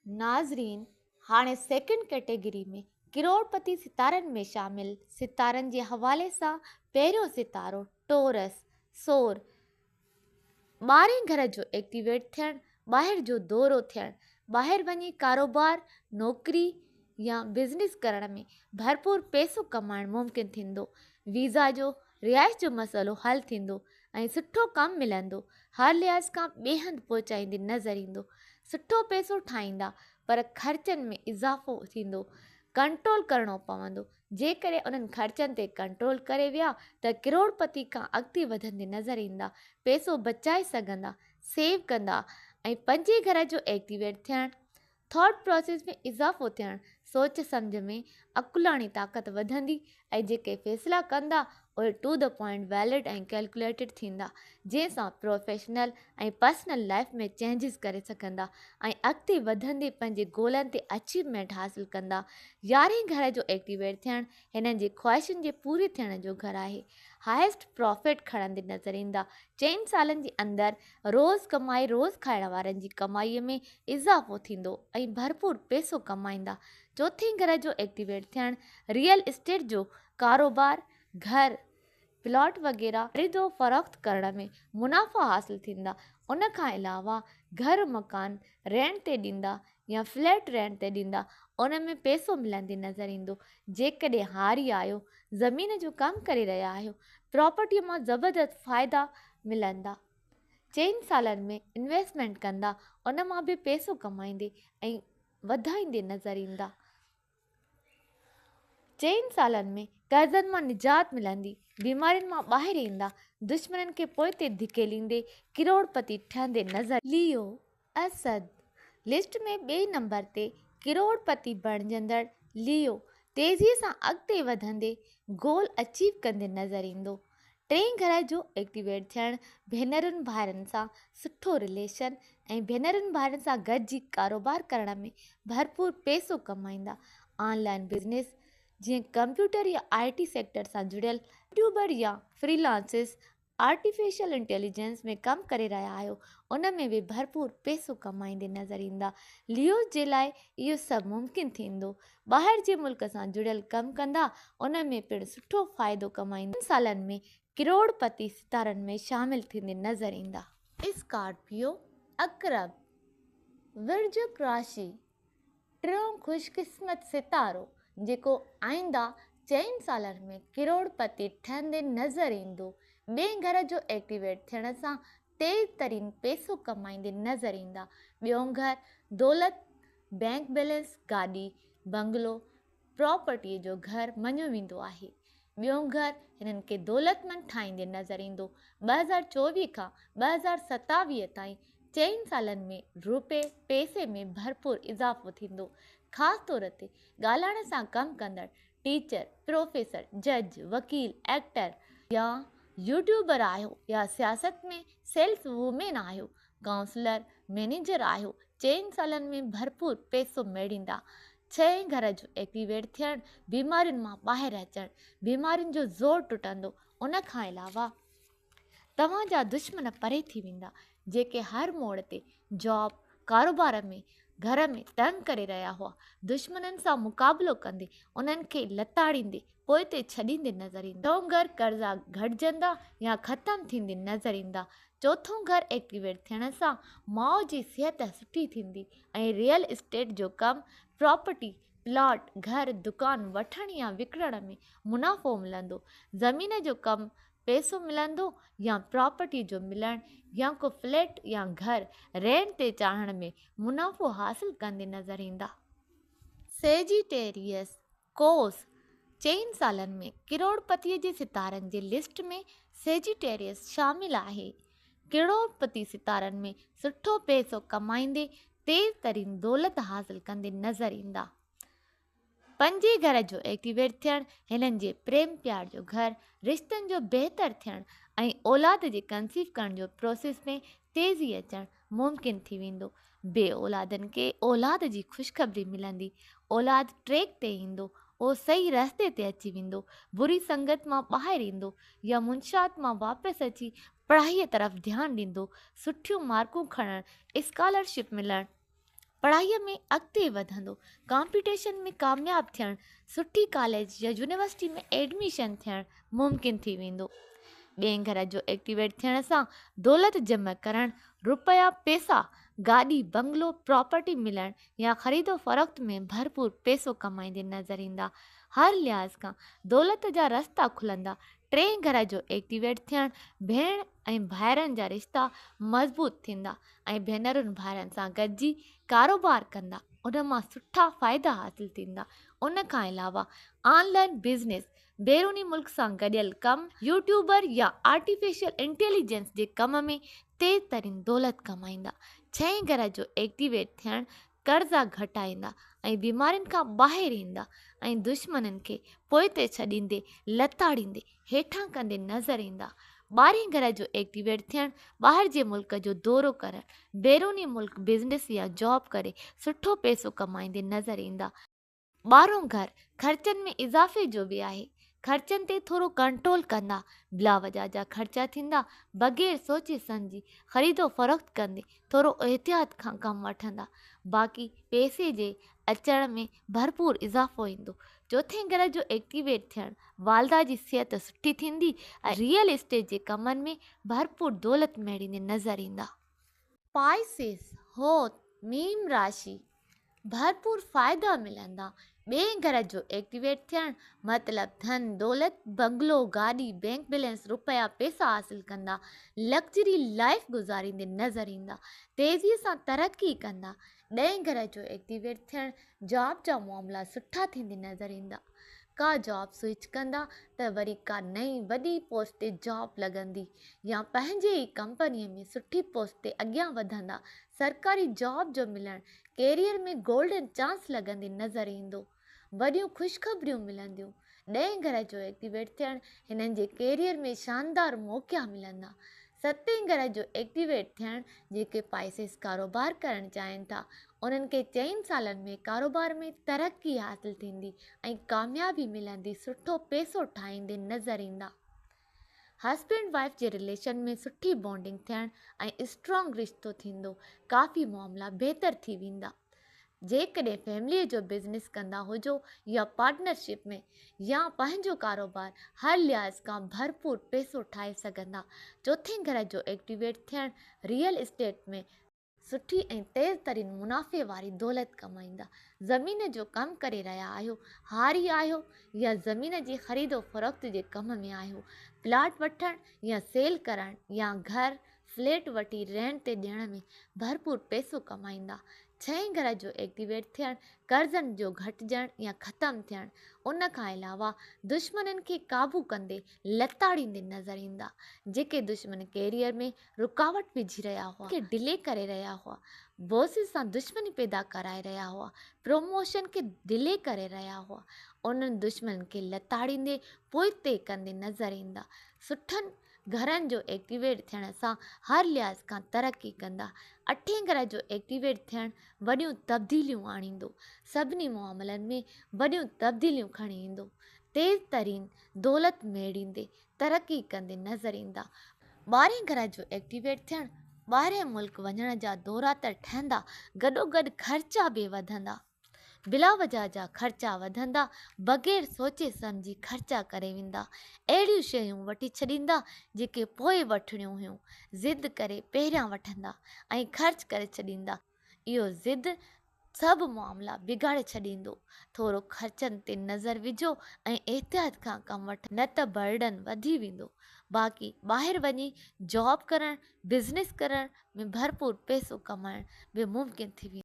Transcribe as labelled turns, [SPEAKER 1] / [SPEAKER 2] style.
[SPEAKER 1] ناظرين هاڻي second category ۾ ڪروڙپتي ستارن ۾ شامل ستارن جي حوالي سان پهريون ستارو ٽورس، ثور، ٻارهين گهر جو ايڪٽيويٽ ٿيڻ، ٻاهر جو دورو ٿيڻ، ٻاهر وڃي ڪاروبار، نوڪري يا بزنس ڪرڻ ۾ ڀرپور پئسو ڪمائڻ ممڪن ٿيندو، ويزا جو، رهائش جو مسئلو حل ٿيندو ۽ سٺو ڪم ملندو، هر لحاظ کان ٻئي هنڌ پهچائيندي نظر ايندو، سٺو پئسو ٺاهيندا پر خرچن ۾ اضافو ٿيندو، ڪنٽرول ڪرڻو پوندو، جيڪڏهن انهن خرچن تي ڪنٽرول ڪري ويا ته ڪروڙپتي کان اڳتي وڌندي نظر ايندا، پئسو بچائي سگهندا، سيو ڪندا ۽ پنجين گهر جو ايڪٽيويٽ ٿيڻ، ٿاٽ پراسيس ۾ اضافو ٿيڻ، سوچ سمجهه ۾ عقلاڻي طاقت وڌندي ۽ جيڪي فيصلا ڪندا اهي two the point valid ۽ calculated ٿيندا جنهن سان پروفيشنل ۽ پرسنل لائف ۾ چينجز ڪري سگهندا ۽ اڳتي وڌندي پنهنجي گولن تي اچيومينٽ حاصل ڪندا. يارهين گهر جو ايڪٽيويٽ ٿيڻ هنن جي خواهشن جي پوري ٿيڻ جو گهر آهي. هائيسٽ پرافٽ کڻندي نظر ايندا. چئن سالن جي اندر روز ڪمائي روز کائڻ وارن جي ڪمائيء ۾ اضافو ٿيندو ۽ ڀرپور پئسو ڪمائيندا. چوٿين گهر جو ايڪٽيويٽ ٿيڻ، ريئل اسٽيٽ جو ڪاروبار، گهر، پلاٽ وغيره خريد و فروخت ڪرڻ ۾ منافع حاصل ٿيندا. ان کان علاوه گهر مڪان رينٽ تي ڏيندا يا فليٽ رينٽ تي ڏيندا ان ۾ پئسو ملندي نظر ايندو. جيڪڏهن هاري آهيو، زمين جو ڪم ڪري رهيا آهيو، پراپرٽيء مان زبردست فائدا ملندا. چئن سالن ۾ انويسٽمينٽ ڪندا ان مان به پئسو ڪمائيندي ۽ وڌائيندي نظر ايندا. چئن سالن ۾ قرضن مان نجات ملندي، بيمارين مان ٻاهر ايندا، دشمنن کي پوئتي ڌڪيليندي ڪروڙپتي ٺهندي نظر. ليو، اسد، لسٽ ۾ ٻئي نمبر تي ڪروڙپتي بڻجندڙ ليو تيزيء سان اڳتي وڌندي گول اچيو ڪندي نظر ايندو. ٽئين گهر جو ايڪٽيويٽ ٿيڻ، ڀينرن ڀائرن سان سٺو رليشن ۽ ڀينرن ڀائرن سان گڏجي ڪاروبار ڪرڻ ۾ ڀرپور پئسو ڪمائيندا. آن لائين بزنس جيئن ڪمپيوٽر يا آء ٽي سيڪٽر سان جڙيل، يوٽيوبر يا فري لانسز آرٽيفيشل انٽيليجنس ۾ ڪم ڪري رهيا آهيو ان ۾ به ڀرپور پئسو ڪمائيندي نظر ايندا. ليوز جي لاء اهو سڀ ممڪن ٿيندو. ٻاهر جي ملڪ سان جڙيل ڪم ڪندا ان ۾ پڻ سٺو فائدو ڪمائيندا. ٽن سالن ۾ ڪروڙ پتي ستارن ۾ شامل ٿيندي نظر ايندا. اسڪارپيو، عقرب، ورجڪ راشي، ٽيون خوش قسمت ستارو جيڪو آئنده چئن سالن ۾ ڪروڙ پتي ٺهندي نظر ايندو. ٻئين گهر جو ايڪٽيويٽ ٿيڻ سان تيز ترين پئسو ڪمائيندي نظر ايندا. ٻيون گهر دولت، بئنڪ بيلنس، گاڏي، بنگلو، پراپرٽيء جو گهر مڃيو ويندو آهي. ٻيون گهر هنن کي دولتمند ٺاهيندي نظر ايندو. 2024 کان 2027 تائين چئن سالن ۾ روپئي پئسي ۾ ڀرپور اضافو ٿيندو. خاص طور تي ڳالهائڻ سان ڪم ڪندڙ ٽيچر، پروفيسر، جج، وڪيل، ايڪٽر يا يوٽيوبر آهيو يا سياست ۾ سيلز وومين آهيو، ڪائونسلر، مئنيجر آهيو، چئن سالن ۾ ڀرپور پئسو ميڙيندا. ڇهين گهر جو ايڪٽيويٽ ٿيڻ، بيمارين مان ٻاهر اچڻ، بيمارين جو زور ٽٽندو، ان کان علاوه توهان جا دشمن پري ٿي ويندا، جيڪي هر موڙ تي جاب، ڪاروبار ۾، گهر ۾ تنگ ڪري رهيا هئا، دشمنن سان مقابلو ڪندي، انهن کي لتاڙيندي، پوئتي ڇڏيندي نظر ايندا. ٽيون گهر قرضا گهٽجندا يا ختم ٿيندي نظر ايندا. چوٿون گهر ايڪٽيويٽ ٿيڻ سان ماء جي صحت سٺي ٿيندي ۽ ريئل اسٽيٽ جو ڪم، پراپرٽي، پلاٽ، گهر، دڪان وٺڻ يا وڪڻڻ ۾ منافعو ملندو. زمين جو ڪم، پئسو ملندو يا پراپرٽي جو ملڻ يا ڪو فليٽ يا گهر رينٽ تي چاڙهڻ ۾ منافعو حاصل ڪندي نظر ايندا. سيجيٽيريس، قوس، چئن سالن ۾ ڪروڙپتيء جي ستارن جي لسٽ ۾ سيجيٽيريس شامل آهي. ڪروڙپتي ستارن ۾ سٺو پئسو ڪمائيندي تيز ترين دولت حاصل ڪندي نظر ايندا. پنجين گهر جو ايڪٽيويٽ ٿيڻ، هنن جي پريم پيار جو گهر، رشتن جو بهتر ٿيڻ ۽ اولاد جي ڪنسيو ڪرڻ جو پروسيس ۾ تيزي اچڻ ممڪن ٿي ويندو. بي اولادن کي اولاد جي خوشخبري ملندي. اولاد ٽريڪ تي ايندو. اهو صحيح رستي تي اچي ويندو. بري سنگت مان ٻاهر ايندو يا منشيات مان واپس اچي پڙهائيء طرف ڌيان ڏيندو. سٺيون مارڪون کڻڻ، اسڪالرشپ ملڻ پڙهائيء ۾ اڳتي وڌندو، ڪامپيٽيشن ۾ ڪامياب ٿيڻ، سٺي ڪاليج يا يونيورسٽي ۾ ايڊميشن ٿيڻ ممڪن ٿي ويندو. ٻئين گهر جو ايڪٽيويٽ ٿيڻ سان دولت جمع ڪرڻ، روپيا پيسا، گاڏي، بنگلو، پراپرٽي ملڻ يا خريد و فروخت ۾ ڀرپور پيسو ڪمائيندي نظر ايندا. هر لحاظ کان دولت جا رستا کلندا. ٽئين گهر جو ايڪٽيويٽ ٿيڻ، ڀيڻ ۽ ڀائرن جا رشتا مضبوط ٿيندا ۽ ڀينرن ڀائرن سان گڏجي ڪاروبار ڪندا ان مان سٺا فائدا حاصل ٿيندا. ان کان علاوه آن لائن بزنس، بيروني ملڪ سان گڏيل ڪم، يوٽيوبر يا آرٽيفيشل انٽيليجنس جي ڪم ۾ تيز ترين دولت ڪمائيندا. ڇهين گرهه جو ايڪٽيويٽ ٿيڻ قرضا گهٽائيندا ۽ بيمارين کان ٻاهر ايندا ۽ دشمنن کي پوئتي ڇڏيندي لتاڙيندي هيٺان ڪندي نظر ايندا. ٻارهين گرهه جو ايڪٽيويٽ ٿيڻ، ٻاهر جي ملڪ جو دورو ڪرڻ، بيروني ملڪ بزنس يا جاب ڪري سٺو پئسو ڪمائيندي نظر ايندا. ٻارهون گهر خرچن ۾ اضافي جو به آهي. خرچن تي ٿورو ڪنٽرول ڪندا، بلاوجا جا خرچا ٿيندا، بغير سوچي سمجهي خريد و فروخت ڪندي ٿورو احتياط کان ڪم وٺندا. باقي پئسي جي اچڻ ۾ ڀرپور اضافو ايندو. چوٿين گرهه جو ايڪٽيويٽ ٿيڻ، والده جي صحت سٺي ٿيندي ۽ ريئل اسٽيٽ جي ڪمن ۾ ڀرپور دولت ميڙيندي نظر ايندا. پائسيس، حوت، ميم راشي، ڀرپور فائدا ملندا. ٻئي گهر جو ايڪٽيويٽ ٿيڻ مطلب ڌن دولت، بنگلو، گاڏي، بينڪ بيلنس، روپيا پئسا حاصل ڪندا، لگزري لائيف گذاريندي نظر ايندا، تيزي سان ترقي ڪندا. ڏهين گهر جو ايڪٽيويٽ ٿيڻ جاب جا معاملا سٺا ٿيندي نظر ايندا. ڪا جاب سوئچ ڪندا ته وري ڪا نئين وڏي پوسٽ تي جاب لڳندي يا پنهنجي ئي ڪمپني ۾ سٺي پوسٽ تي اڳيان وڌندا. سرڪاري جاب جو ملڻ ڪيريئر ۾ گولڊن چانس لڳندي نظر ايندو. وڏيون خوشخبريون ملنديون. ڏهين گرهه جو ايڪٽيويٽ ٿيڻ هنن جي ڪيريئر ۾ شاندار موقعا ملندا. ستين گرهه جو ايڪٽيويٽ ٿيڻ جيڪي پائسيس ڪاروبار ڪرڻ چاهين ٿا انهن کي چئن سالن ۾ ڪاروبار ۾ ترقي حاصل ٿيندي ۽ ڪاميابي ملندي سٺو پئسو ٺاهيندي نظر ايندا. هسبينڊ وائيف جي رليشن ۾ سٺي بانڊنگ ٿيڻ ۽ اسٽرانگ رشتو ٿيندو ڪافي معاملا بهتر ٿي ويندا. جيڪڏهن فيمليء جو بزنس ڪندا هجو يا پارٽنرشپ ۾ يا پنهنجو ڪاروبار هر لحاظ کان ڀرپور پئسو ٺاهي سگهندا. چوٿين گهر جو ايڪٽيويٽ ٿيڻ ريئل اسٽيٽ ۾ سٺي ۽ تيز ترين منافعي واري دولت ڪمائيندا. زمين جو ڪم ڪري رهيا آهيو، هاري آهيو يا زمين جي خريد و فروخت جي ڪم ۾ آهيو، پلاٽ وٺڻ يا سيل ڪرڻ يا گهر، فليٽ وٺي رينٽ تي ڏيڻ ۾ ڀرپور پئسو ڪمائيندا. ڇهين گرهه جو ايڪٽيويٽ ٿيڻ، قرضن جو گهٽجڻ يا ختم ٿيڻ، ان کان علاوه دشمنن کي قابو ڪندي لتاڙيندي نظر ايندا. جيڪي دشمن ڪيريئر ۾ رڪاوٽ وجهي رهيا هئا، کي ڊلي ڪري رهيا هئا، بوسز سان دشمني پيدا ڪرائي رهيا هئا، پروموشن کي ڊلي ڪري رهيا هئا، انهن دشمنن کي لتاڙيندي پوئتي ڪندي نظر ايندا. سٺن گهرن جو ايڪٽيويٽ ٿيڻ سان هر لحاظ کان ترقي ڪندا. اٺين گرهه جو ايڪٽيويٽ ٿيڻ وڏيون تبديليون آڻيندو. سڀني معاملن ۾ وڏيون تبديليون کڻي ايندو. تيز ترين دولت ميڙيندي ترقي ڪندي نظر ايندا. ٻارهين گرهه جو ايڪٽيويٽ ٿيڻ ٻاهرين ملڪ وڃڻ جا دورا ته ٺهندا گڏوگڏ خرچا به وڌندا. بلاوجه جا خرچا وڌندا، بغير سوچي سمجهي خرچا ڪري ويندا، اهڙيون شيون وٺي ڇڏيندا جيڪي پوء وٺڻيون هيون، ضد ڪري پهريان وٺندا ۽ خرچ ڪري ڇڏيندا، اهو ضد سڀ معاملا بگاڙي ڇڏيندو، ٿورو خرچن تي نظر وجهو ۽ احتياط کان ڪم وٺو نه ته برڊن وڌي ويندو، باقي ٻاهر وڃي جاب ڪرڻ، بزنس ڪرڻ ۾ ڀرپور پئسو ڪمائڻ به ممڪن ٿي ويندو.